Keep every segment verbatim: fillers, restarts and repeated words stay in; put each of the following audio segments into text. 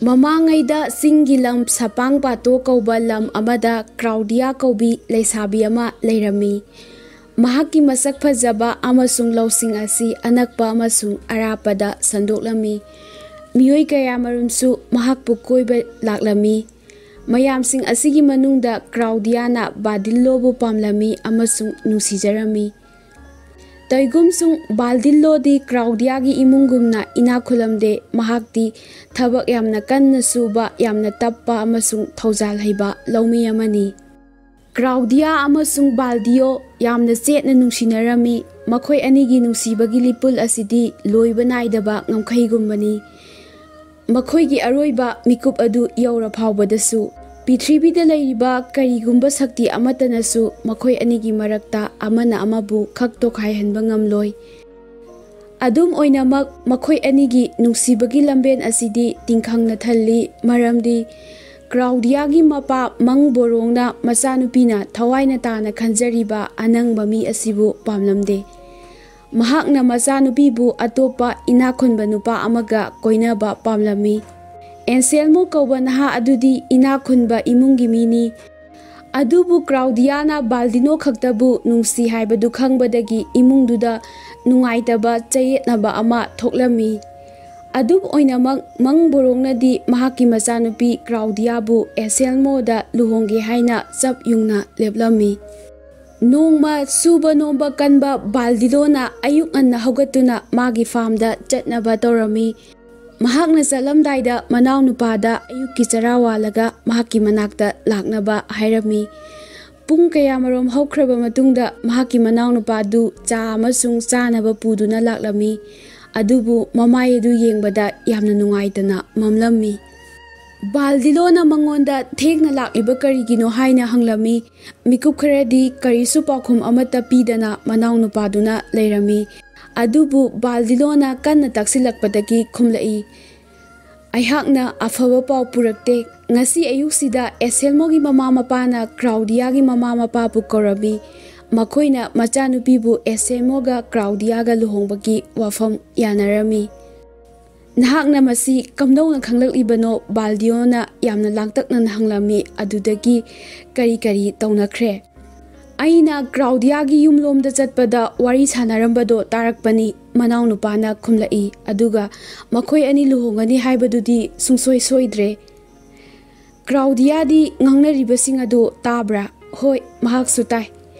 ꯃꯃꯥꯡꯉꯩꯗ ꯆꯤꯡꯒꯤ ꯂꯝ ꯁꯄꯥꯡ ꯄꯥꯇꯣ ꯀꯧꯕ ꯂꯝ ꯑꯃꯗ ꯀ꯭ꯔꯥꯎꯗꯤꯌꯥ ꯀꯧꯕꯤ ꯂꯩꯁꯥꯕꯤ ꯑꯃ ꯂꯩꯔꯝꯃꯤ꯫ ꯃꯍꯥꯛꯀꯤ ꯃꯁꯛ ꯐꯖꯕ ꯑꯃꯁꯨꯡ ꯂꯧꯁꯤꯡ ꯑꯁꯤ ꯑꯅꯛꯄ ꯑꯃꯁꯨꯡ ꯑꯔꯥꯞꯄꯗ ꯁꯟꯗꯣꯛꯂꯝꯃꯤ꯫ ꯃꯤꯑꯣꯏ ꯀꯌꯥꯃꯔꯨꯝꯁꯨ ꯃꯍꯥꯛꯄꯨ ꯀꯣꯏꯕ ꯂꯥꯛꯂꯝꯃꯤ꯫ ꯃꯌꯥꯝꯁꯤꯡ ꯑꯁꯤꯒꯤ ꯃꯅꯨꯡꯗ ꯀ꯭ꯔꯥꯎꯗꯤꯌꯥꯅ ꯕꯥꯗꯤꯜꯂꯣꯕꯨ ꯄꯥꯝꯂꯝꯃꯤ ꯑꯃꯁꯨꯡ ꯅꯨꯡꯁꯤꯖꯔꯝꯃꯤ꯫ ꯇꯩꯒꯨꯝꯁꯨꯡ ꯕꯥꯜꯗꯤꯜꯂꯣꯗꯤ ꯀ꯭ꯔꯥꯎꯗꯤꯌꯥꯒꯤ ꯏꯃꯨꯡꯒꯨꯝꯅ ꯏꯅꯥꯛ ꯈꯨꯜꯂꯝꯗꯦ꯫ ꯃꯍꯥꯛꯇꯤ ꯊꯕꯛ ꯌꯥꯝꯅ ꯀꯟꯅ ꯁꯨꯕ, ꯌꯥꯝꯅ ꯇꯞꯄ ꯑꯃꯁꯨꯡ ꯊꯧꯖꯥꯜ ꯍꯩꯕ ꯂꯧꯃꯤ ꯑꯃꯅꯤ꯫ ꯀ꯭ꯔꯥꯎꯗꯤꯌꯥ ꯑꯃꯁꯨꯡ ꯕꯥꯜꯗꯤꯌꯣ ꯌꯥꯝꯅ ꯆꯦꯠꯅ ꯅꯨꯡꯁꯤꯅꯔꯝꯃꯤ꯫ ꯃꯈꯣꯏ ꯑꯅꯤꯒꯤ ꯅꯨꯡꯁꯤꯕꯒꯤ ꯂꯤꯄꯨꯜ ꯑꯁꯤꯗꯤ ꯂꯣꯏꯕ ꯅꯥꯏꯗꯕ ꯉꯝꯈꯩꯒꯨꯝꯕꯅꯤ꯫ ꯃꯈꯣꯏꯒꯤ ꯑꯔꯣꯏꯕ ꯃꯤꯀꯨꯞ ꯑꯗꯨ ꯌꯧꯔ ꯐꯥꯎꯕꯗꯁꯨ, ꯄ꯭ꯔꯤꯊꯤꯕꯤꯗ ꯂꯩꯔꯤꯕ ꯀꯔꯤꯒꯨꯝꯕ ꯁꯛꯇꯤ ꯑꯃꯠꯇꯅꯁꯨ ꯃꯈꯣꯏ ꯑꯅꯤꯒꯤ ꯃꯔꯛꯇ ꯑꯃꯅ ꯑꯃꯕꯨ ꯈꯛ ꯇꯣꯈꯥꯏꯍꯟꯕ ꯉꯝꯂꯣꯏ꯫ ꯑꯗꯨꯝ ꯑꯣꯏꯅꯃꯛ, ꯃꯈꯣꯏ ꯑꯅꯤꯒꯤ ꯅꯨꯡꯁꯤꯕꯒꯤ ꯂꯝꯕꯦꯟ ꯑꯁꯤꯗꯤ ꯇꯤꯡꯈꯪꯅ ꯊꯜꯂꯤ, ꯃꯔꯝꯗꯤ ꯀ꯭ꯔꯥꯎꯗꯤꯌꯥꯒꯤ ꯃꯄꯥ ꯃꯪ ꯕꯣꯔꯣꯡꯅ ꯃꯆꯥꯅꯨꯄꯤꯅ ꯊꯋꯥꯏꯅ ꯇꯥꯅ ꯈꯟꯖꯔꯤꯕ ꯑꯅꯪꯕ ꯃꯤ ꯑꯁꯤꯕꯨ ꯄꯥꯝꯂꯝꯗꯦ꯫ ꯃꯍꯥꯛꯅ ꯃꯆꯥꯅꯨꯄꯤꯕꯨ ꯑꯇꯣꯞꯄ ꯏꯅꯥꯛ ꯈꯨꯟꯕ ꯅꯨꯄꯥ ꯑꯃꯒ ꯀꯣꯏꯅꯕ ꯄꯥꯝꯂꯝꯃꯤ꯫ ꯑꯦꯟꯁꯦꯜꯃꯣ ꯀꯧꯕ ꯅꯍꯥ ꯑꯗꯨꯗꯤ ꯏꯅꯥꯛ ꯈꯨꯟꯕ ꯏꯃꯨꯡꯒꯤ ꯃꯤꯅꯤ꯫ ꯑꯗꯨꯕꯨ ꯀ꯭ꯔꯥꯎꯗꯤꯌꯥꯅ ꯕꯥꯜꯗꯤꯅꯣ ꯈꯛꯇꯕꯨ ꯅꯨꯡꯁꯤ ꯍꯥꯏꯕꯗꯨ ꯈꯪꯕꯗꯒꯤ ꯏꯃꯨꯡꯗꯨꯗ ꯅꯨꯡꯉꯥꯏꯇꯕ ꯆꯌꯦꯠꯅꯕ ꯑꯃ ꯊꯣꯛꯂꯝꯃꯤ꯫ ꯑꯗꯨꯝ ꯑꯣꯏꯅꯃꯛ, ꯃꯪ ꯕꯣꯔꯣꯡꯅꯗꯤ ꯃꯍꯥꯛꯀꯤ ꯃꯆꯥꯅꯨꯄꯤ ꯀ꯭ꯔꯥꯎꯗꯤꯌꯥꯕꯨ ꯑꯦꯁꯦꯜꯃꯣꯗ ꯂꯨꯍꯣꯡꯒꯦ ꯍꯥꯏꯅ ꯆꯞ ꯌꯨꯡꯅ ꯂꯦꯞꯂꯝꯃꯤ꯫ ꯅꯣꯡꯃ ꯁꯨꯕ ꯅꯣꯝꯕ ꯀꯟꯕ ꯕꯥꯜꯗꯤꯂꯣꯅ ꯑꯌꯨꯛ ꯉꯟꯅ ꯍꯧꯒꯠꯇꯨꯅ ꯃꯥꯒꯤ ꯐꯥꯝꯗ ꯆꯠꯅꯕ ꯇꯧꯔꯝꯃꯤ꯫ ꯃꯍꯥꯛꯅ ꯆꯠꯂꯝꯗꯥꯏꯗ ꯃꯅꯥꯎꯅꯨꯄꯥꯗ ꯑꯌꯨꯛꯀꯤ ꯆꯔꯥ ꯋꯥꯜꯂꯒ ꯃꯍꯥꯛꯀꯤ ꯃꯅꯥꯛꯇ ꯂꯥꯛꯅꯕ ꯍꯥꯏꯔꯝꯃꯤ꯫ ꯄꯨꯡ ꯀꯌꯥꯃꯔꯣꯝ ꯍꯧꯈ꯭ꯔꯕ ꯃꯇꯨꯡꯗ ꯃꯍꯥꯛꯀꯤ ꯃꯅꯥꯎꯅꯨꯄꯥꯗꯨ ꯆꯥ ꯑꯃꯁꯨꯡ ꯆꯥꯅꯕ ꯄꯨꯗꯨꯅ ꯂꯥꯛꯂꯝꯃꯤ꯫ ꯑꯗꯨꯕꯨ ꯃꯃꯥꯏ ꯑꯗꯨ ꯌꯦꯡꯕꯗ ꯌꯥꯝꯅ ꯅꯨꯡꯉꯥꯏꯇꯅ ꯃꯝꯂꯝꯃꯤ꯫ ꯕꯥꯜꯗꯤꯂꯣꯅ ꯃꯉꯣꯟꯗ ꯊꯦꯡꯅ ꯂꯥꯛꯂꯤꯕ ꯀꯔꯤꯒꯤꯅꯣ ꯍꯥꯏꯅ ꯍꯪꯂꯝꯃꯤ꯫ ꯃꯤꯀꯨꯞ ꯈꯔꯗꯤ ꯀꯔꯤꯁꯨ ꯄꯥꯎꯈꯨꯝ ꯑꯃꯠꯇ ꯄꯤꯗꯅ ꯃꯅꯥꯎꯅꯨꯄꯥꯗꯨꯅ ꯂꯩꯔꯝꯃꯤ꯫ ꯑꯗꯨꯕꯨ ꯕꯥꯜꯗꯤꯂꯣꯅ ꯀꯟꯅ ꯇꯛꯁꯤꯜꯂꯛꯄꯗꯒꯤ ꯈꯨꯝꯂꯛꯏ, "ꯑꯩꯍꯥꯛꯅ ꯑꯐꯕ ꯄꯥꯎ ꯄꯨꯔꯛꯇꯦ꯫ ꯉꯁꯤ ꯑꯌꯨꯛꯁꯤꯗ ꯑꯦꯁꯦꯜꯃꯣꯒꯤ ꯃꯃꯥ ꯃꯄꯥꯅ ꯀ꯭ꯔꯥꯎꯗꯤꯌꯥꯒꯤ ꯃꯃꯥ ꯃꯄꯥꯕꯨ ꯀꯧꯔꯝꯃꯤ꯫ ꯃꯈꯣꯏꯅ ꯃꯆꯥꯅꯨꯄꯤꯕꯨ ꯑꯦꯁꯦꯜꯃꯣꯒ ꯀ꯭ꯔꯥꯎꯗꯤꯌꯥꯒ ꯂꯨꯍꯣꯡꯕꯒꯤ ꯋꯥꯐꯝ ꯌꯥꯅꯔꯝꯃꯤ"꯫ "ꯅꯍꯥꯛꯅ ꯃꯁꯤ ꯀꯝꯗꯧꯅ ꯈꯪꯂꯛꯂꯤꯕꯅꯣ?" ꯕꯥꯜꯗꯤꯅꯣꯅ ꯌꯥꯝꯅ ꯂꯥꯡꯇꯛꯅꯅ ꯍꯪꯂꯝꯃꯤ꯫ "ꯑꯗꯨꯗꯒꯤ ꯀꯔꯤ ꯀꯔꯤ ꯇꯧꯅꯈ꯭ꯔꯦ?" "ꯑꯩꯅ ꯀ꯭ꯔꯥꯎꯗꯤꯌꯥꯒꯤ ꯌꯨꯝꯂꯣꯝꯗ ꯆꯠꯄꯗ ꯋꯥꯔꯤ ꯁꯥꯟꯅꯔꯝꯕꯗꯣ ꯇꯥꯔꯛꯄꯅꯤ", ꯃꯅꯥꯎꯅꯨꯄꯥꯅ ꯈꯨꯝꯂꯛꯏ꯫ "ꯑꯗꯨꯒ ꯃꯈꯣꯏ ꯑꯅꯤ ꯂꯨꯍꯣꯡꯒꯅꯤ ꯍꯥꯏꯕꯗꯨꯗꯤ ꯁꯨꯡꯁꯣꯏ ꯁꯣꯏꯗ꯭ꯔꯦ꯫ ꯀ꯭ꯔꯥꯎꯗꯤꯌꯥꯗꯤ ꯉꯥꯡꯅꯔꯤꯕꯁꯤꯡ ꯑꯗꯨ ꯇꯥꯕ꯭ꯔꯥ?" "ꯍꯣꯏ, ꯃꯍꯥꯛꯁꯨ ꯇꯥꯏ꯫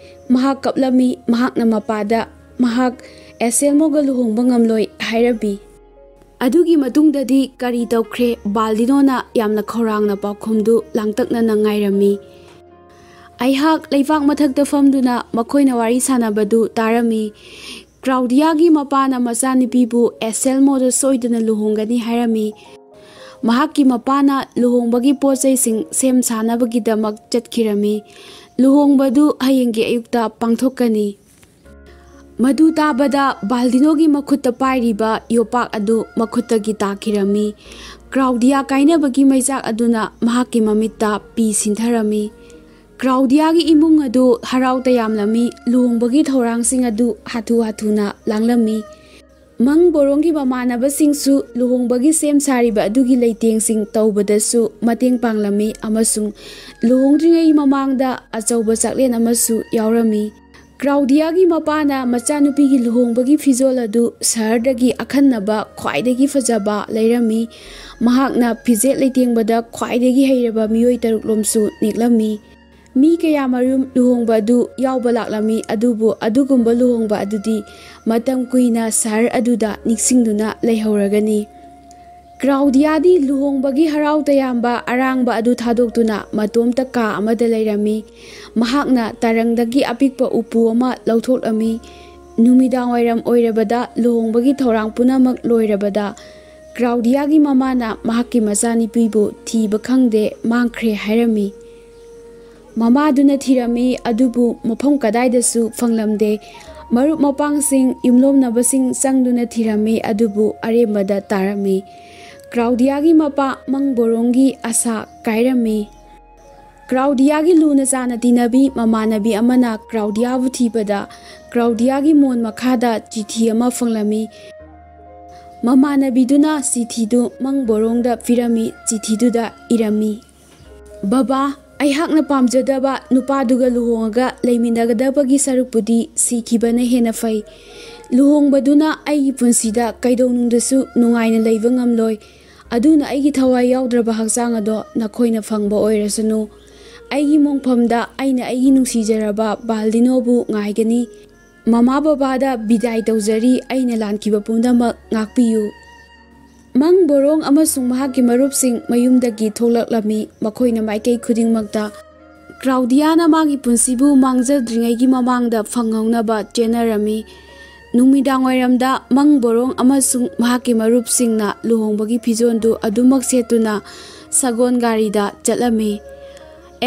ꯃꯍꯥꯛ ꯀꯞꯂꯝꯃꯤ꯫ ꯃꯍꯥꯛꯅ ꯃꯄꯥꯗ ꯃꯍꯥꯛ ꯑꯦꯁꯦꯜꯃꯣꯒ ꯂꯨꯍꯣꯡꯕ ꯉꯝꯂꯣꯏ ꯍꯥꯏꯔꯝꯃꯤ꯫" "ꯑꯗꯨꯒꯤ ꯃꯇꯨꯡꯗꯗꯤ ꯀꯔꯤ ꯇꯧꯈ꯭ꯔꯦ?" ꯕꯥꯜꯗꯤꯅꯣꯅ ꯌꯥꯝꯅ ꯈꯧꯔꯥꯡꯅ ꯄꯥꯎꯈꯨꯝꯗꯨ ꯂꯥꯡꯇꯛꯅꯅ ꯉꯥꯏꯔꯝꯃꯤ꯫ "ꯑꯩꯍꯥꯛ ꯂꯩꯕꯥꯛ ꯃꯊꯛꯇ ꯐꯝꯗꯨꯅ ꯃꯈꯣꯏꯅ ꯋꯥꯔꯤ ꯁꯥꯟꯅꯕꯗꯨ ꯇꯥꯔꯝꯃꯤ꯫ ꯀ꯭ꯔꯥꯎꯗꯤꯌꯥꯒꯤ ꯃꯄꯥꯅ ꯃꯆꯥꯅꯨꯄꯤꯕꯨ ꯑꯦꯁꯦꯜꯃꯣꯗ ꯁꯣꯏꯗꯅ ꯂꯨꯍꯣꯡꯒꯅꯤ ꯍꯥꯏꯔꯝꯃꯤ꯫ ꯃꯍꯥꯛꯀꯤ ꯃꯄꯥꯅ ꯂꯨꯍꯣꯡꯕꯒꯤ ꯄꯣꯠ ꯆꯩꯁꯤꯡ ꯁꯦꯝ ꯁꯥꯅꯕꯒꯤꯗꯃꯛ ꯆꯠꯈꯤꯔꯝꯃꯤ꯫ ꯂꯨꯍꯣꯡꯕꯗꯨ ꯍꯌꯦꯡꯒꯤ ꯑꯌꯨꯛꯇ ꯄꯥꯡꯊꯣꯛꯀꯅꯤ꯫" ꯃꯗꯨ ꯇꯥꯕꯗ ꯕꯥꯜꯗꯤꯅꯣꯒꯤ ꯃꯈꯨꯠꯇ ꯄꯥꯏꯔꯤꯕ ꯌꯣꯄꯥꯛ ꯑꯗꯨ ꯃꯈꯨꯠꯇꯒꯤ ꯇꯥꯈꯤꯔꯝꯃꯤ꯫ ꯀ꯭ꯔꯥꯎꯗꯤꯌꯥ ꯀꯥꯏꯅꯕꯒꯤ ꯃꯩꯆꯥꯛ ꯑꯗꯨꯅ ꯃꯍꯥꯛꯀꯤ ꯃꯃꯤꯠꯇ ꯄꯤ ꯁꯤꯟꯊꯔꯝꯃꯤ꯫ ꯀ꯭ꯔꯥꯎꯗꯤꯌꯥꯒꯤ ꯏꯃꯨꯡ ꯑꯗꯨ ꯍꯔꯥꯎ ꯇꯌꯥꯝꯂꯝꯃꯤ꯫ ꯂꯨꯍꯣꯡꯕꯒꯤ ꯊꯧꯔꯥꯡꯁꯤꯡ ꯑꯗꯨ ꯍꯥꯊꯨ ꯍꯥꯊꯨꯅ ꯂꯥꯡꯂꯝꯃꯤ꯫ ꯃꯪ ꯕꯣꯔꯣꯡꯒꯤ ꯃꯃꯥꯟꯅꯕꯁꯤꯡꯁꯨ ꯂꯨꯍꯣꯡꯕꯒꯤ ꯁꯦꯝ ꯁꯥꯔꯤꯕ ꯑꯗꯨꯒꯤ ꯂꯩꯇꯦꯡꯁꯤꯡ ꯇꯧꯕꯗꯁꯨ ꯃꯇꯦꯡ ꯄꯥꯡꯂꯝꯃꯤ, ꯑꯃꯁꯨꯡ ꯂꯨꯍꯣꯡꯗ꯭ꯔꯤꯉꯩ ꯃꯃꯥꯡꯗ ꯑꯆꯧꯕ ꯆꯥꯛꯂꯦꯟ ꯑꯃꯁꯨ ꯌꯥꯎꯔꯝꯃꯤ꯫ ꯀ꯭ꯔꯥꯎꯗꯤꯌꯥꯒꯤ ꯃꯄꯥꯅ ꯃꯆꯥꯅꯨꯄꯤꯒꯤ ꯂꯨꯍꯣꯡꯕꯒꯤ ꯐꯤꯖꯣꯜ ꯑꯗꯨ ꯁꯍꯔꯗꯒꯤ ꯑꯈꯟꯅꯕ, ꯈ꯭ꯋꯥꯏꯗꯒꯤ ꯐꯖꯕ ꯂꯩꯔꯝꯃꯤ꯫ ꯃꯍꯥꯛꯅ ꯐꯤꯖꯦꯠ ꯂꯩꯇꯦꯡꯕꯗ ꯈ꯭ꯋꯥꯏꯗꯒꯤ ꯍꯩꯔꯕ ꯃꯤꯑꯣꯏ ꯇꯔꯨꯛꯂꯣꯝꯁꯨ ꯅꯦꯛꯂꯝꯃꯤ꯫ ꯃꯤ ꯀꯌꯥꯃꯔꯨꯝ ꯂꯨꯍꯣꯡꯕ ꯑꯗꯨ ꯌꯥꯎꯕ ꯂꯥꯛꯂꯝꯃꯤ, ꯑꯗꯨꯕꯨ ꯑꯗꯨꯒꯨꯝꯕ ꯂꯨꯍꯣꯡꯕ ꯑꯗꯨꯗꯤ ꯃꯇꯝ ꯀꯨꯏꯅ ꯁꯍꯔ ꯑꯗꯨꯗ ꯅꯤꯡꯁꯤꯡꯗꯨꯅ ꯂꯩꯍꯧꯔꯒꯅꯤ꯫ ꯀ꯭ꯔꯥꯎꯗꯤꯌꯥꯗꯤ ꯂꯨꯍꯣꯡꯕꯒꯤ ꯍꯔꯥꯎ ꯇꯌꯥꯝꯕ ꯑꯔꯥꯡꯕ ꯑꯗꯨ ꯊꯥꯗꯣꯛꯇꯨꯅ ꯃꯇꯣꯝꯇ ꯀꯥ ꯑꯃꯗ ꯂꯩꯔꯝꯃꯤ꯫ ꯃꯍꯥꯛꯅ ꯇꯔꯪꯗꯒꯤ ꯑꯄꯤꯛꯄ ꯎꯄꯨ ꯑꯃ ꯂꯧꯊꯣꯛꯂꯝꯃꯤ꯫ ꯅꯨꯃꯤꯗꯥꯡꯋꯥꯏꯔꯝ ꯑꯣꯏꯔꯕꯗ, ꯂꯨꯍꯣꯡꯕꯒꯤ ꯊꯧꯔꯥꯡ ꯄꯨꯝꯅꯃꯛ ꯂꯣꯏꯔꯕꯗ, ꯀ꯭ꯔꯥꯎꯗꯤꯌꯥꯒꯤ ꯃꯃꯥꯅ ꯃꯍꯥꯛꯀꯤ ꯃꯆꯥꯅꯨꯄꯤꯕꯨ ꯊꯤꯕ ꯈꯪꯗꯦ, ꯃꯥꯡꯈ꯭ꯔꯦ ꯍꯥꯏꯔꯝꯃꯤ꯫ ꯃꯃꯥꯗꯨꯅ ꯊꯤꯔꯝꯃꯤ, ꯑꯗꯨꯕꯨ ꯃꯐꯝ ꯀꯗꯥꯏꯗꯁꯨ ꯐꯪꯂꯝꯗꯦ꯫ ꯃꯔꯨꯞ ꯃꯄꯥꯡꯁꯤꯡ, ꯌꯨꯝꯂꯣꯝꯅꯕꯁꯤꯡ ꯆꯪꯗꯨꯅ ꯊꯤꯔꯝꯃꯤ, ꯑꯗꯨꯕꯨ ꯑꯔꯦꯝꯕꯗ ꯇꯥꯔꯝꯃꯤ꯫ ꯀ꯭ꯔꯥꯎꯗꯤꯌꯥꯒꯤ ꯃꯄꯥ ꯃꯪ ꯕꯣꯔꯣꯡꯒꯤ ꯑꯁꯥ ꯀꯥꯏꯔꯝꯃꯤ꯫ ꯀ꯭ꯔꯥꯎꯗꯤꯌꯥꯒꯤ ꯂꯨꯅ ꯆꯥꯟꯅ ꯇꯤꯟꯅꯕꯤ ꯃꯃꯥꯟꯅꯕꯤ ꯑꯃꯅ ꯀ꯭ꯔꯥꯎꯗꯤꯌꯥꯕꯨ ꯊꯤꯕꯗ, ꯀ꯭ꯔꯥꯎꯗꯤꯌꯥꯒꯤ ꯃꯣꯟ ꯃꯈꯥꯗ ꯆꯤꯊꯤ ꯑꯃ ꯐꯪꯂꯝꯃꯤ꯫ ꯃꯃꯥꯟꯅꯕꯤꯗꯨꯅ ꯆꯤꯊꯤꯗꯨ ꯃꯪ ꯕꯣꯔꯣꯡꯗ ꯄꯤꯔꯝꯃꯤ꯫ ꯆꯤꯊꯤꯗꯨꯗ ꯏꯔꯝꯃꯤ, "ꯕꯕꯥ, ꯑꯩꯍꯥꯛꯅ ꯄꯥꯝꯖꯗꯕ ꯅꯨꯄꯥꯗꯨꯒ ꯂꯨꯍꯣꯡꯉꯒ ꯂꯩꯃꯤꯟꯅꯒꯗꯕꯒꯤ ꯁꯔꯨꯛꯄꯨꯗꯤ ꯁꯤꯈꯤꯕꯅ ꯍꯦꯟꯅ ꯐꯩ꯫ ꯂꯨꯍꯣꯡꯕꯗꯨꯅ ꯑꯩꯒꯤ ꯄꯨꯟꯁꯤꯗ ꯀꯩꯗꯧꯅꯨꯡꯗꯁꯨ ꯅꯨꯡꯉꯥꯏꯅ ꯂꯩꯕ ꯉꯝꯂꯣꯏ꯫ ꯑꯗꯨꯅ ꯑꯩꯒꯤ ꯊꯋꯥꯏ ꯌꯥꯎꯗ꯭ꯔꯕ ꯍꯛꯆꯥꯡ ꯑꯗꯣ ꯅꯈꯣꯏꯅ ꯐꯪꯕ ꯑꯣꯏꯔꯁꯅꯨ꯫ ꯑꯩꯒꯤ ꯃꯣꯡꯐꯝꯗ ꯑꯩꯅ ꯑꯩꯒꯤ ꯅꯨꯡꯁꯤꯖꯔꯕ ꯕꯥꯜꯗꯤꯅꯣꯕꯨ ꯉꯥꯏꯒꯅꯤ꯫ ꯃꯃꯥ ꯕꯕꯥꯗ ꯕꯤꯗꯥꯏ ꯇꯧꯖꯔꯤ꯫ ꯑꯩꯅ ꯂꯥꯟꯈꯤꯕ ꯄꯨꯝꯅꯃꯛ ꯉꯥꯛꯄꯤꯌꯨ꯫" ꯃꯪ ꯕꯣꯔꯣꯡ ꯑꯃꯁꯨꯡ ꯃꯍꯥꯛꯀꯤ ꯃꯔꯨꯞꯁꯤꯡ ꯃꯌꯨꯝꯗꯒꯤ ꯊꯣꯛꯂꯛꯂꯝꯃꯤ꯫ ꯃꯈꯣꯏꯅ ꯃꯥꯏꯀꯩ ꯈꯨꯗꯤꯡꯃꯛꯇ ꯀ꯭ꯂꯥꯎꯗꯤꯌꯥꯅ ꯃꯥꯒꯤ ꯄꯨꯟꯁꯤꯕꯨ ꯃꯥꯡꯖꯗ꯭ꯔꯤꯉꯩꯒꯤ ꯃꯃꯥꯡꯗ ꯐꯪꯍꯧꯅꯕ ꯆꯦꯟꯅꯔꯝꯃꯤ꯫ ꯅꯨꯃꯤꯗꯥꯡꯋꯥꯏꯔꯝꯗ ꯃꯪ ꯕꯣꯔꯣꯡ ꯑꯃꯁꯨꯡ ꯃꯍꯥꯛꯀꯤ ꯃꯔꯨꯞꯁꯤꯡꯅ ꯂꯨꯍꯣꯡꯕꯒꯤ ꯐꯤꯖꯣꯜꯗꯨ ꯑꯗꯨꯃꯛ ꯁꯦꯠꯇꯨꯅ ꯁꯒꯣꯜ ꯒꯥꯔꯤꯗ ꯆꯠꯂꯝꯃꯤ꯫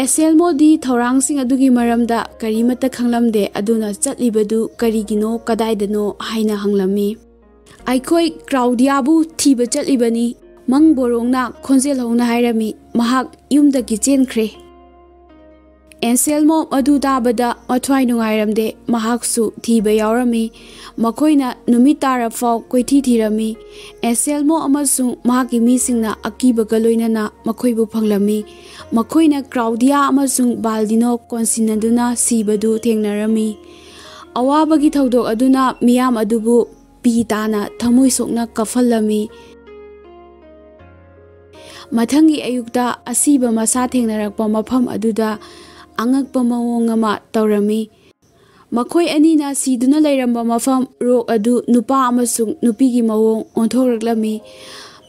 ꯑꯦꯁꯦꯜꯃꯣꯗꯤ ꯊꯧꯔꯥꯡꯁꯤꯡ ꯑꯗꯨꯒꯤ ꯃꯔꯝꯗ ꯀꯔꯤꯃꯠꯇ ꯈꯪꯂꯝꯗꯦ, ꯑꯗꯨꯅ ꯆꯠꯂꯤꯕꯗꯨ ꯀꯔꯤꯒꯤꯅꯣ, ꯀꯗꯥꯏꯗꯅꯣ ꯍꯥꯏꯅ ꯍꯪꯂꯝꯃꯤ꯫ "ꯑꯩꯈꯣꯏ ꯀ꯭ꯂꯥꯎꯗꯤꯌꯥꯕꯨ ꯊꯤꯕ ꯆꯠꯂꯤꯕꯅꯤ", ꯃꯪ ꯕꯣꯔꯣꯡꯅ ꯈꯣꯟꯖꯦꯜ ꯍꯧꯅ ꯍꯥꯏꯔꯝꯃꯤ꯫ "ꯃꯍꯥꯛ ꯌꯨꯝꯗꯒꯤ ꯆꯦꯟꯈ꯭ꯔꯦ꯫" ꯑꯦꯟꯁꯦꯜꯃꯣ ꯃꯗꯨ ꯇꯥꯕꯗ ꯃꯊ꯭ꯋꯥꯏ ꯅꯨꯡꯉꯥꯏꯔꯝꯗꯦ꯫ ꯃꯍꯥꯛꯁꯨ ꯊꯤꯕ ꯌꯥꯎꯔꯝꯃꯤ꯫ ꯃꯈꯣꯏꯅ ꯅꯨꯃꯤꯠ ꯇꯥꯔꯐꯥꯎ ꯀꯣꯏꯊꯤ ꯊꯤꯔꯝꯃꯤ꯫ ꯑꯦꯟꯁꯦꯜꯃꯣ ꯑꯃꯁꯨꯡ ꯃꯍꯥꯛꯀꯤ ꯃꯤꯁꯤꯡꯅ ꯑꯀꯤꯕꯒ ꯂꯣꯏꯅꯅ ꯃꯈꯣꯏꯕꯨ ꯐꯪꯂꯝꯃꯤ꯫ ꯃꯈꯣꯏꯅ ꯀ꯭ꯂꯥꯎꯗꯤꯌꯥ ꯑꯃꯁꯨꯡ ꯕꯥꯜꯗꯤꯅꯣ ꯀꯣꯟꯁꯤꯟꯅꯗꯨꯅ ꯁꯤꯕꯗꯨ ꯊꯦꯡꯅꯔꯝꯃꯤ꯫ ꯑꯋꯥꯕꯒꯤ ꯊꯧꯗꯣꯛ ꯑꯗꯨꯅ ꯃꯤꯌꯥꯝ ꯑꯗꯨꯕꯨ ꯄꯤ ꯇꯥꯅ ꯊꯃꯣꯏ ꯁꯣꯛꯅ ꯀꯞꯍꯜꯂꯝꯃꯤ꯫ ꯃꯊꯪꯒꯤ ꯑꯌꯨꯛꯇ ꯑꯁꯤꯕ ꯃꯁꯥ ꯊꯦꯡꯅꯔꯛꯄ ꯃꯐꯝ ꯑꯗꯨꯗ ꯑꯉꯛꯄ ꯃꯑꯣꯡ ꯑꯃ ꯇꯧꯔꯝꯃꯤ꯫ ꯃꯈꯣꯏ ꯑꯅꯤꯅ ꯁꯤꯗꯨꯅ ꯂꯩꯔꯝꯕ ꯃꯐꯝ, ꯔꯣꯛ ꯑꯗꯨ ꯅꯨꯄꯥ ꯑꯃꯁꯨꯡ ꯅꯨꯄꯤꯒꯤ ꯃꯑꯣꯡ ꯑꯣꯟꯊꯣꯔꯛꯂꯝꯃꯤ꯫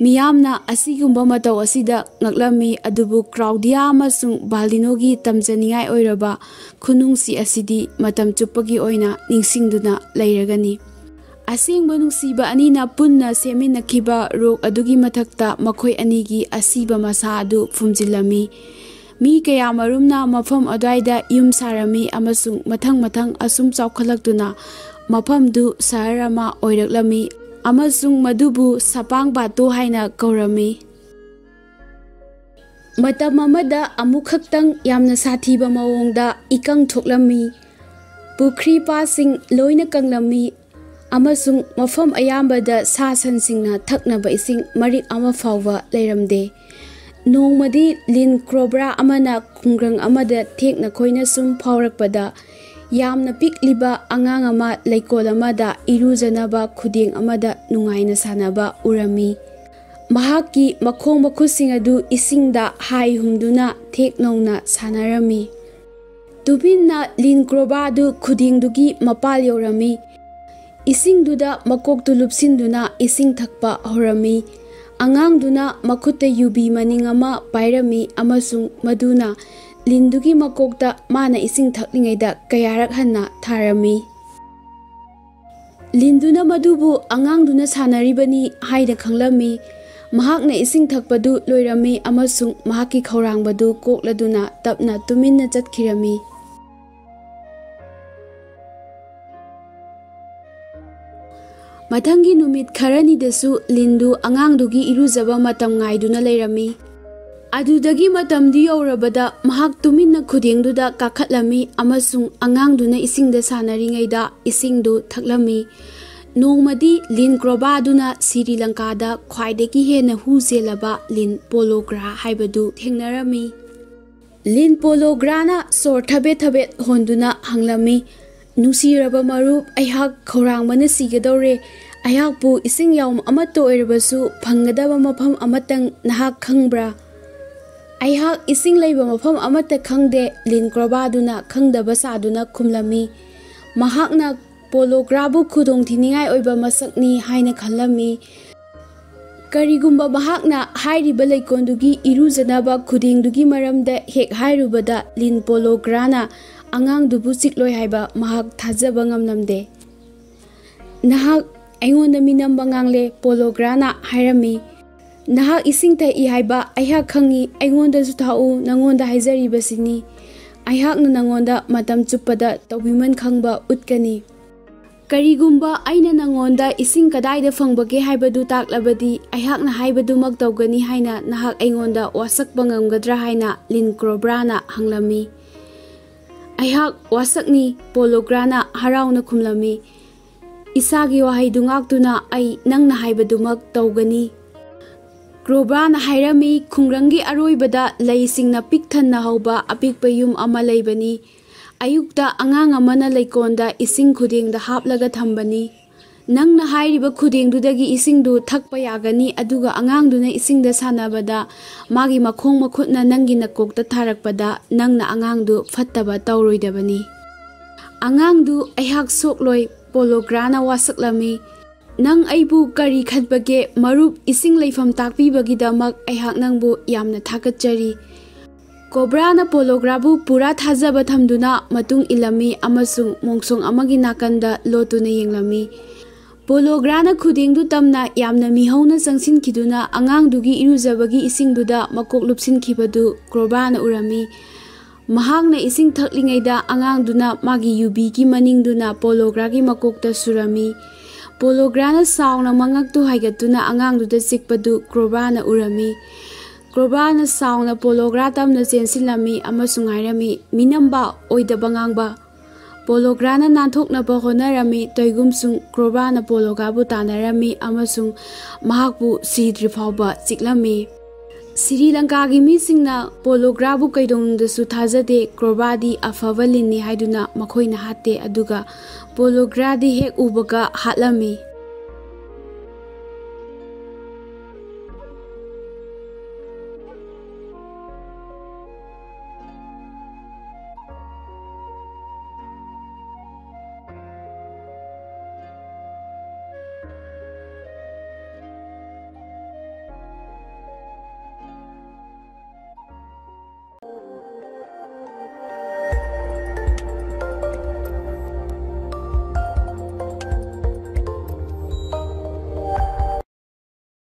ꯃꯤꯌꯥꯝꯅ ꯑꯁꯤꯒꯨꯝꯕ ꯃꯇꯧ ꯑꯁꯤꯗ ꯉꯛꯂꯝꯃꯤ, ꯑꯗꯨꯕꯨ ꯀ꯭ꯂꯥꯎꯗꯤꯌꯥ ꯑꯃꯁꯨꯡ ꯕꯥꯜꯗꯤꯅꯣꯒꯤ ꯇꯝꯖꯅꯤꯡꯉꯥꯏ ꯑꯣꯏꯔꯕ ꯈꯨꯅꯨꯡꯁꯤ ꯑꯁꯤꯗꯤ ꯃꯇꯝ ꯆꯨꯞꯄꯒꯤ ꯑꯣꯏꯅ ꯅꯤꯡꯁꯤꯡꯗꯨꯅ ꯂꯩꯔꯒꯅꯤ꯫ ꯑꯁꯦꯡꯕ ꯅꯨꯡꯁꯤꯕ ꯑꯅꯤꯅ ꯄꯨꯟꯅ ꯁꯦꯝꯃꯤꯟꯅꯈꯤꯕ ꯔꯣꯛ ꯑꯗꯨꯒꯤ ꯃꯊꯛꯇ ꯃꯈꯣꯏ ꯑꯅꯤꯒꯤ ꯑꯁꯤꯕ ꯃꯁꯥ ꯑꯗꯨ ꯐꯨꯝꯖꯤꯜꯂꯝꯃꯤ꯫ ꯃꯤ ꯀꯌꯥꯃꯔꯨꯝꯅ ꯃꯐꯝ ꯑꯗꯨꯋꯥꯏꯗ ꯌꯨꯝ ꯁꯥꯔꯝꯃꯤ ꯑꯃꯁꯨꯡ ꯃꯊꯪ ꯃꯊꯪ ꯑꯁꯨꯝ ꯆꯥꯎꯈꯠꯂꯛꯇꯨꯅ ꯃꯐꯝꯗꯨ ꯁꯍꯔ ꯑꯃ ꯑꯣꯏꯔꯛꯂꯝꯃꯤ ꯑꯃꯁꯨꯡ ꯃꯗꯨꯕꯨ ꯁꯄꯥꯡ ꯕꯥꯇꯣ ꯍꯥꯏꯅ ꯀꯧꯔꯝꯃꯤ꯫ ꯃꯇꯝ ꯑꯃꯗ ꯑꯃꯨꯛꯈꯛꯇꯪ ꯌꯥꯝꯅ ꯁꯥꯊꯤꯕ ꯃꯑꯣꯡꯗ ꯏꯀꯪ ꯊꯣꯛꯂꯝꯃꯤ꯫ ꯄꯨꯈ꯭ꯔꯤ ꯄꯥꯠꯁꯤꯡ ꯂꯣꯏꯅ ꯀꯪꯂꯝꯃꯤ꯫ ꯑꯃꯁꯨꯡ ꯃꯐꯝ ꯑꯌꯥꯝꯕꯗ ꯁꯥ ꯁꯟꯁꯤꯡꯅ ꯊꯛꯅꯕ ꯏꯁꯤꯡ ꯃꯔꯤꯛ ꯑꯃ ꯐꯥꯎꯕ ꯂꯩꯔꯝꯗꯦ꯫ ꯅꯣꯡꯃꯗꯤ ꯂꯤꯟ ꯀ꯭ꯔꯣꯕ꯭ꯔꯥ ꯑꯃꯅ ꯈꯨꯡꯒꯪ ꯑꯃꯗ ꯊꯦꯛꯅ ꯈꯣꯏꯅ ꯁꯨꯝ ꯐꯥꯎꯔꯛꯄꯗ, ꯌꯥꯝꯅ ꯄꯤꯛꯂꯤꯕ ꯑꯉꯥꯡ ꯑꯃ ꯂꯩꯀꯣꯜ ꯑꯃꯗ ꯏꯔꯨꯖꯅꯕ ꯈꯨꯗꯦꯡ ꯑꯃꯗ ꯅꯨꯡꯉꯥꯏꯅ ꯁꯥꯟꯅꯕ ꯎꯔꯝꯃꯤ꯫ ꯃꯍꯥꯛꯀꯤ ꯃꯈꯣꯡ ꯃꯈꯨꯠꯁꯤꯡ ꯑꯗꯨ ꯏꯁꯤꯡꯗ ꯍꯥꯏ ꯍꯨꯝꯗꯨꯅ ꯊꯦꯛ ꯅꯧꯅ ꯁꯥꯟꯅꯔꯝꯃꯤ꯫ ꯇꯨꯃꯤꯟꯅ ꯂꯤꯟ ꯀ꯭ꯔꯣꯕ꯭ꯔꯥꯗꯨ ꯈꯨꯗꯦꯡꯗꯨꯒꯤ ꯃꯄꯥꯜ ꯌꯧꯔꯝꯃꯤ꯫ ꯏꯁꯤꯡꯗꯨꯗ ꯃꯀꯣꯛꯇꯨ ꯂꯨꯞꯁꯤꯟꯗꯨꯅ ꯏꯁꯤꯡ ꯊꯛꯄ ꯍꯧꯔꯝꯃꯤ꯫ ꯑꯉꯥꯡꯗꯨꯅ ꯃꯈꯨꯠꯇ ꯌꯨꯕꯤ ꯃꯅꯤꯡ ꯑꯃ ꯄꯥꯏꯔꯝꯃꯤ ꯑꯃꯁꯨꯡ ꯃꯗꯨꯅ ꯂꯤꯟꯗꯨꯒꯤ ꯃꯀꯣꯛꯇ ꯃꯥꯅ ꯏꯁꯤꯡ ꯊꯛꯂꯤꯉꯩꯗ ꯀꯌꯥꯔꯛ ꯍꯟꯅ ꯊꯥꯔꯝꯃꯤ꯫ ꯂꯤꯟꯗꯨꯅ ꯃꯗꯨꯕꯨ ꯑꯉꯥꯡꯗꯨꯅ ꯁꯥꯟꯅꯔꯤꯕꯅꯤ ꯍꯥꯏꯅ ꯈꯪꯂꯝꯃꯤ꯫ ꯃꯍꯥꯛꯅ ꯏꯁꯤꯡ ꯊꯛꯄꯗꯨ ꯂꯣꯏꯔꯝꯃꯤ ꯑꯃꯁꯨꯡ ꯃꯍꯥꯛꯀꯤ ꯈꯧꯔꯥꯡꯕꯗꯨ ꯀꯣꯛꯂꯗꯨꯅ ꯇꯞꯅ ꯇꯨꯃꯤꯟꯅ ꯆꯠꯈꯤꯔꯝꯃꯤ꯫ ꯃꯊꯪꯒꯤ ꯅꯨꯃꯤꯠ ꯈꯔꯅꯤꯗꯁꯨ ꯂꯤꯟꯗꯨ ꯑꯉꯥꯡꯗꯨꯒꯤ ꯏꯔꯨꯖꯕ ꯃꯇꯝ ꯉꯥꯏꯗꯨꯅ ꯂꯩꯔꯝꯃꯤ꯫ ꯑꯗꯨꯗꯒꯤ ꯃꯇꯝꯗꯨ ꯌꯧꯔꯕꯗ ꯃꯍꯥꯛ ꯇꯨꯃꯤꯟꯅ ꯈꯨꯗꯦꯡꯗꯨꯗ ꯀꯥꯈꯠꯂꯝꯃꯤ ꯑꯃꯁꯨꯡ ꯑꯉꯥꯡꯗꯨꯅ ꯏꯁꯤꯡꯗ ꯁꯥꯟꯅꯔꯤꯉꯩꯗ ꯏꯁꯤꯡꯗꯨ ꯊꯛꯂꯝꯃꯤ꯫ ꯅꯣꯡꯃꯗꯤ ꯂꯤꯟ ꯀ꯭ꯔꯣꯕꯥꯗꯨꯅ ꯁꯤꯔꯤ ꯂꯪꯀꯥꯗ ꯈ꯭ꯋꯥꯏꯗꯒꯤ ꯍꯦꯟꯅ ꯍꯨ ꯆꯦꯜꯂꯕ ꯂꯤꯟ ꯄꯣꯂꯣꯒ꯭ꯔꯥ ꯍꯥꯏꯕꯗꯨ ꯊꯦꯡꯅꯔꯝꯃꯤ꯫ ꯂꯤꯟ ꯄꯣꯂꯣꯒ꯭ꯔꯥꯅ ꯁꯣꯔ ꯊꯕꯦꯠ ꯊꯕꯦꯠ ꯍꯣꯟꯗꯨꯅ ꯍꯪꯂꯝꯃꯤ, "ꯅꯨꯡꯁꯤꯔꯕ ꯃꯔꯨꯞ, ꯑꯩꯍꯥꯛ ꯈꯧꯔꯥꯡꯕꯅ ꯁꯤꯒꯗꯧꯔꯦ꯫ ꯑꯩꯍꯥꯛꯄꯨ ꯏꯁꯤꯡ ꯌꯥꯎꯝ ꯑꯃꯠꯇ ꯑꯣꯏꯔꯕꯁꯨ ꯐꯪꯒꯗꯕ ꯃꯐꯝ ꯑꯃꯇꯪ ꯅꯍꯥꯛ ꯈꯪꯕ꯭ꯔꯥ?" "ꯑꯩꯍꯥꯛ ꯏꯁꯤꯡ ꯂꯩꯕ ꯃꯐꯝ ꯑꯃꯠꯇ ꯈꯪꯗꯦ," ꯂꯤꯟ ꯀ꯭ꯔꯣꯕꯥꯗꯨꯅ ꯈꯪꯗꯕ ꯁꯥꯗꯨꯅ ꯈꯨꯝꯂꯝꯃꯤ꯫ ꯃꯍꯥꯛꯅ ꯄꯣꯂꯣꯒ꯭ꯔꯥꯕꯨ ꯈꯨꯗꯣꯡꯊꯤꯅꯤꯡꯉꯥꯏ ꯑꯣꯏꯕ ꯃꯁꯛꯅꯤ ꯍꯥꯏꯅ ꯈꯜꯂꯝꯃꯤ꯫ ꯀꯔꯤꯒꯨꯝꯕ ꯃꯍꯥꯛꯅ ꯍꯥꯏꯔꯤꯕ ꯂꯩꯀꯣꯜꯗꯨꯒꯤ ꯏꯔꯨꯖꯅꯕ ꯈꯨꯗꯦꯡꯗꯨꯒꯤ ꯃꯔꯝꯗ ꯍꯦꯛ ꯍꯥꯏꯔꯨꯕꯗ, ꯂꯤꯟ ꯄꯣꯂꯣꯒ꯭ꯔꯥꯅ ꯑꯉꯥꯡꯗꯨꯕꯨ ꯆꯤꯛꯂꯣꯏ ꯍꯥꯏꯕ ꯃꯍꯥꯛ ꯊꯥꯖꯕ ꯉꯝꯂꯝꯗꯦ꯫ "ꯅꯍꯥꯛ ꯑꯩꯉꯣꯟꯗ ꯃꯤꯅꯝꯕ ꯉꯥꯡꯂꯦ," ꯄꯣꯂꯣꯒ꯭ꯔꯥꯅ ꯍꯥꯏꯔꯝꯃꯤ꯫ "ꯅꯍꯥꯛ ꯏꯁꯤꯡ ꯊꯛꯏ ꯍꯥꯏꯕ ꯑꯩꯍꯥꯛ ꯈꯪꯏ, ꯑꯩꯉꯣꯟꯗꯁꯨ ꯊꯥꯛꯎ, ꯅꯉꯣꯟꯗ ꯍꯥꯏꯖꯔꯤꯕꯁꯤꯅꯤ꯫ ꯑꯩꯍꯥꯛꯅ ꯅꯉꯣꯟꯗ ꯃꯇꯝ ꯆꯨꯞꯄꯗ ꯇꯧꯕꯤꯃꯟ ꯈꯪꯕ ꯎꯠꯀꯅꯤ꯫ ꯀꯔꯤꯒꯨꯝꯕ ꯑꯩꯅ ꯅꯉꯣꯟꯗ ꯏꯁꯤꯡ ꯀꯗꯥꯏꯗ ꯐꯪꯕꯒꯦ ꯍꯥꯏꯕꯗꯨ ꯇꯥꯛꯂꯕꯗꯤ, ꯑꯩꯍꯥꯛꯅ ꯍꯥꯏꯕꯗꯨꯃꯛ ꯇꯧꯒꯅꯤ ꯍꯥꯏꯅ ꯅꯍꯥꯛ ꯑꯩꯉꯣꯟꯗ ꯋꯥꯁꯛꯄ ꯉꯝꯒꯗ꯭ꯔꯥ?" ꯍꯥꯏꯅ ꯂꯤꯟ ꯀ꯭ꯔꯣꯕ꯭ꯔꯥꯅ ꯍꯪꯂꯝꯃꯤ꯫ "ꯑꯩꯍꯥꯛ ꯋꯥꯁꯛꯅꯤ," ꯄꯣꯂꯣꯒ꯭ꯔꯥꯅ ꯍꯔꯥꯎꯅ ꯈꯨꯝꯂꯝꯃꯤ꯫ ꯏꯁꯥꯒꯤ ꯋꯥꯍꯩꯗꯨ ꯉꯥꯛꯇꯨꯅ ꯑꯩ ꯅꯪꯅ ꯍꯥꯏꯕꯗꯨꯃꯛ ꯇꯧꯒꯅꯤ꯫ ꯀ꯭ꯔꯣꯕ꯭ꯔꯥꯅ ꯍꯥꯏꯔꯝꯃꯤ, ꯈꯨꯡꯒꯪꯒꯤ ꯑꯔꯣꯏꯕꯗ ꯂꯩꯁꯤꯡꯅ ꯄꯤꯛ ꯊꯟꯅ ꯍꯧꯕ ꯑꯄꯤꯛꯄ ꯌꯨꯝ ꯑꯃ ꯂꯩꯕꯅꯤ꯫ ꯑꯌꯨꯛꯇ ꯑꯉꯥꯡ ꯑꯃꯅ ꯂꯩꯀꯣꯟꯗ ꯏꯁꯤꯡ ꯈꯨꯗꯦꯡꯗ ꯍꯥꯞꯂꯒ ꯊꯝꯕꯅꯤ꯫ ꯅꯪꯅ ꯍꯥꯏꯔꯤꯕ ꯈꯨꯗꯦꯡꯗꯨꯗꯒꯤ ꯏꯁꯤꯡꯗꯨ ꯊꯛꯄ ꯌꯥꯒꯅꯤ, ꯑꯗꯨꯒ ꯑꯉꯥꯡꯗꯨꯅ ꯏꯁꯤꯡꯗ ꯁꯥꯟꯅꯕꯗ ꯃꯥꯒꯤ ꯃꯈꯣꯡ ꯃꯈꯨꯠꯅ ꯅꯪꯒꯤ ꯅꯀꯣꯛꯇ ꯊꯥꯔꯛꯄꯗ ꯅꯪꯅ ꯑꯉꯥꯡꯗꯨ ꯐꯠꯇꯕ ꯇꯧꯔꯣꯏꯗꯕꯅꯤ꯫ ꯑꯉꯥꯡꯗꯨ ꯑꯩꯍꯥꯛ ꯁꯣꯛꯂꯣꯏ, ꯄꯣꯂꯣꯒ꯭ꯔꯥꯅ ꯋꯥꯁꯛꯂꯝꯃꯤ꯫ ꯅꯪ ꯑꯩꯕꯨ ꯀꯔꯤ ꯈꯟꯕꯒꯦ? ꯃꯔꯨꯞ, ꯏꯁꯤꯡ ꯂꯩꯐꯝ ꯇꯥꯛꯄꯤꯕꯒꯤꯗꯃꯛ ꯑꯩꯍꯥꯛ ꯅꯪꯕꯨ ꯌꯥꯝꯅ ꯊꯥꯒꯠꯆꯔꯤ꯫ ꯀꯣꯕ꯭ꯔꯥꯅ ꯄꯣꯂꯣꯒ꯭ꯔꯥꯕꯨ ꯄꯨꯔꯥ ꯊꯥꯖꯕ ꯊꯝꯗꯨꯅ ꯃꯇꯨꯡ ꯏꯜꯂꯝꯃꯤ ꯑꯃꯁꯨꯡ ꯃꯣꯡꯁꯣꯡ ꯑꯃꯒꯤ ꯅꯥꯀꯟꯗ ꯂꯣꯠꯇꯨꯅ ꯌꯦꯡꯂꯝꯃꯤ꯫ ꯄꯣꯂꯣꯒ꯭ꯔꯥꯅ ꯈꯨꯗꯦꯡꯗꯨ ꯇꯝꯅ ꯌꯥꯝꯅ ꯃꯤꯍꯧꯅ ꯆꯪꯁꯤꯟꯈꯤꯗꯨꯅ ꯑꯉꯥꯡꯗꯨꯒꯤ ꯏꯔꯨꯖꯕꯒꯤ ꯏꯁꯤꯡꯗꯨꯗ ꯃꯀꯣꯛ ꯂꯨꯞꯁꯤꯟꯈꯤꯕꯗꯨ ꯀ꯭ꯔꯣꯕ꯭ꯔꯥꯅ ꯎꯔꯝꯃꯤ꯫ ꯃꯍꯥꯛꯅ ꯏꯁꯤꯡ ꯊꯛꯂꯤꯉꯩꯗ ꯑꯉꯥꯡꯗꯨꯅ ꯃꯥꯒꯤ ꯌꯨꯕꯤꯒꯤ ꯃꯅꯤꯡꯗꯨꯅ ꯄꯣꯂꯣꯒ꯭ꯔꯥꯒꯤ ꯃꯀꯣꯛꯇ ꯁꯨꯔꯝꯃꯤ꯫ ꯄꯣꯂꯣꯒ꯭ꯔꯥꯅ ꯆꯥꯎꯅ ꯃꯉꯛꯇꯨ ꯍꯥꯏꯒꯠꯇꯨꯅ ꯑꯉꯥꯡꯗꯨꯗ ꯆꯤꯛꯄꯗꯨ ꯀ꯭ꯔꯣꯕ꯭ꯔꯥꯅ ꯎꯔꯝꯃꯤ꯫ ꯀ꯭ꯔꯣꯕ꯭ꯔꯥꯅ ꯆꯥꯎꯅ ꯄꯣꯂꯣꯒ꯭ꯔꯥ ꯇꯝꯅ ꯆꯦꯟꯁꯤꯜꯂꯝꯃꯤ ꯑꯃꯁꯨꯡ ꯍꯥꯏꯔꯝꯃꯤ, "ꯃꯤꯅꯝꯕ, ꯑꯣꯏꯗꯕ ꯉꯥꯡꯕ!" ꯄꯣꯂꯣꯒ꯭ꯔꯥꯅ ꯅꯥꯟꯊꯣꯛꯅꯕ ꯍꯣꯠꯅꯔꯝꯃꯤ, ꯇꯣꯏꯒꯨꯝꯁꯨꯡ ꯀ꯭ꯔꯣꯕ꯭ꯔꯥꯅ ꯄꯣꯂꯣꯒ꯭ꯔꯥꯕꯨ ꯇꯥꯟꯅꯔꯝꯃꯤ ꯑꯃꯁꯨꯡ ꯃꯍꯥꯛꯄꯨ ꯁꯤꯗ꯭ꯔꯤ ꯐꯥꯎꯕ ꯆꯤꯛꯂꯝꯃꯤ꯫ ꯁ꯭ꯔꯤ ꯂꯪꯀꯥꯒꯤ ꯃꯤꯁꯤꯡꯅ ꯄꯣꯂꯣꯒ꯭ꯔꯥꯕꯨ ꯀꯩꯗꯧꯅꯨꯡꯗꯁꯨ ꯊꯥꯖꯗꯦ꯫ ꯀ꯭ꯔꯣꯕ꯭ꯔꯥꯗꯤ ꯑꯐꯕ ꯂꯤꯟꯅꯤ ꯍꯥꯏꯗꯨꯅ ꯃꯈꯣꯏꯅ ꯍꯥꯠꯇꯦ, ꯑꯗꯨꯒ ꯄꯣꯂꯣꯒ꯭ꯔꯥꯗꯤ ꯍꯦꯛ ꯎꯕꯒ ꯍꯥꯠꯂꯝꯃꯤ꯫